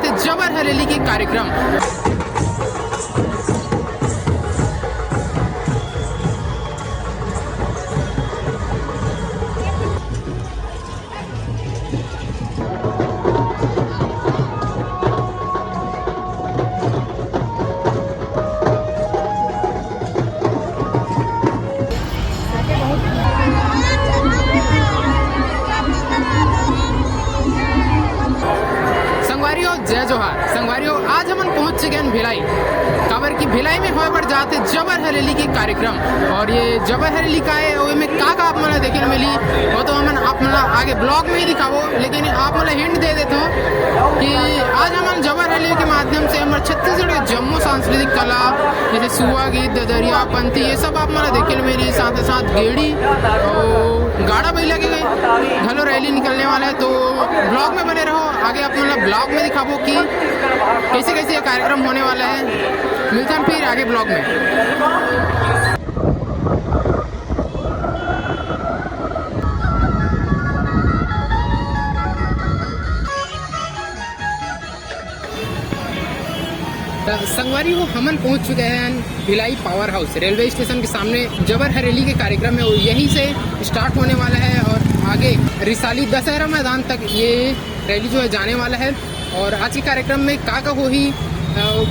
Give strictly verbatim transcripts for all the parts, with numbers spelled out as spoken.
जबर हरेली के कार्यक्रम। संगवारी हो, जय जोहार। संगवारी हो, आज हमन पहुंच चुके हैं भिलाई, काबर कि भिलाई में होए बर जात हे जबर हरेली के कार्यक्रम। और ये जबर हरेली का है, ओमे का का आप मन ला देखे ल मिली, वो तो हमन आप मन ला आगे ब्लॉग में ही दिखाबो। लेकिन आप मन ला हिंट दे देथों कि आज हमन जबर हरेली के माध्यम से हमर छत्तीसगढ़ के जम्मो सांस्कृतिक कला, जैसे सुआ गीत, ददरिया, पंथी, ये सब आप मन ला देखे ल मिली। साथ ही साथ गेड़ी और गाड़ा बइला के घलो रैली निकलने वाला है, तो ब्लॉग में बने रहो। आगे आप मन ला ब्लॉग में दिखाबो कि कैसे कैसे ये कार्यक्रम होने वाला है। मिलते हैं फिर आगे ब्लॉग में। त संगवारी हो, हमन पहुंच चुके हैं Bhilai power house railway station के सामने। जबर हरेली के कार्यक्रम है, वो यहीं से स्टार्ट होने वाला है और आगे रिसाली दशहरा मैदान तक ये रैली जो है जाने वाला है। और आज के कार्यक्रम में का का होही, अ,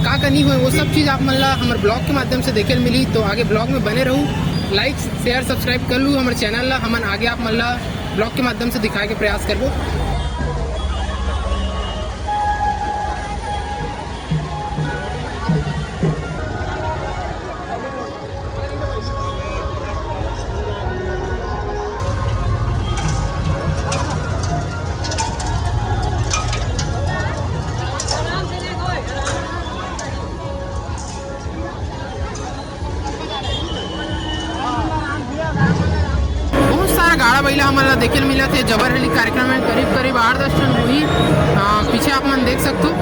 का का नहीं होही, वो सब चीज़ आप मन ला हमर ब्लॉग के माध्यम से देखे ल मिली। तो आगे ब्लॉग में बने रहू, लाइक, शेयर, सब्सक्राइब कर लू हमर चैनल ला। हमन आगे आप मन ला ब्लॉग के माध्यम से दिखाए के प्रयास करबो। बहुत सारा गाड़ा बइला हमन ला देखे ल मिलत हे जबर हरेली कार्यक्रम में, करीब करीब आठ दस ठन होही। हाँ, पीछे आप मन देख सकथो।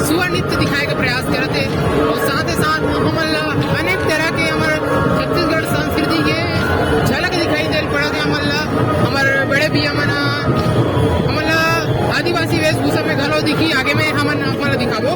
सुअर नृत्य दिखाए के प्रयास करत हे और साथ ही साथ हमन ला अनेक तरह के हमर छत्तीसगढ़ संस्कृति के झलक दिखाई देल पड़त हे। हमन ला हमर बड़े भैया मन ह हमन ला आदिवासी वेशभूषा में घलो दिखी, आगे में हमन आप मन ला दिखाबो।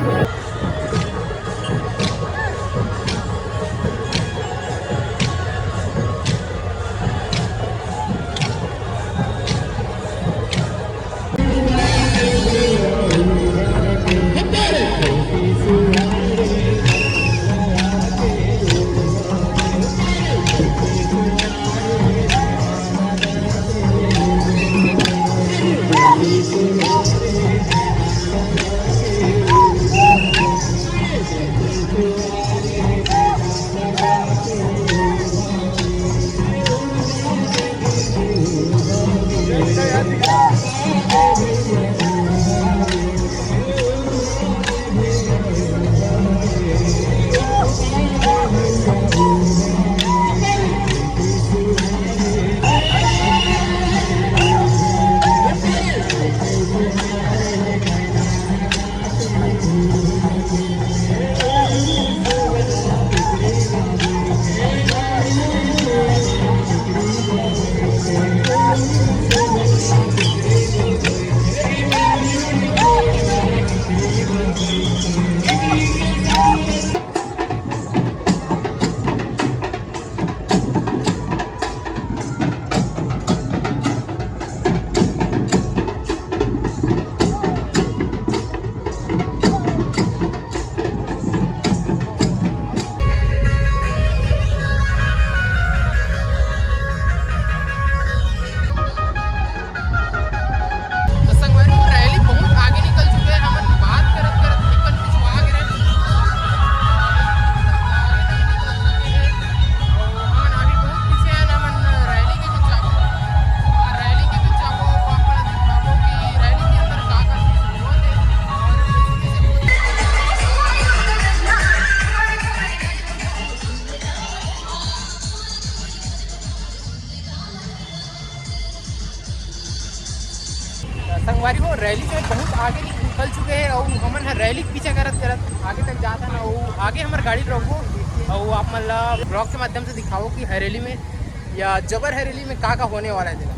तो संगवारी हो, रैली बहुत आगे निकल चुके हे। हमन बात करत करत निकल पिछुआ गे रहे। हमन अभी बहुत पीछे हन, हमन रैली के बीच जाबो। रैली के बीच जाबो, तो आप मन ला दिखाबो कि रैली के अंदर का का चीज होत हे और कैसे कैसे होत हे। संगवारी हो, रैली जो है बहुत आगे निकल चुके हे और हमन ह रैली के पीछे करत करत आगे तक जात हन। और आगे हमर गाड़ी रोकबो और आप मन ला ब्लॉग के माध्यम से दिखाबो कि हरेली में या जबर हरेली में का का होने वाला है तेला।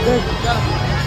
देख,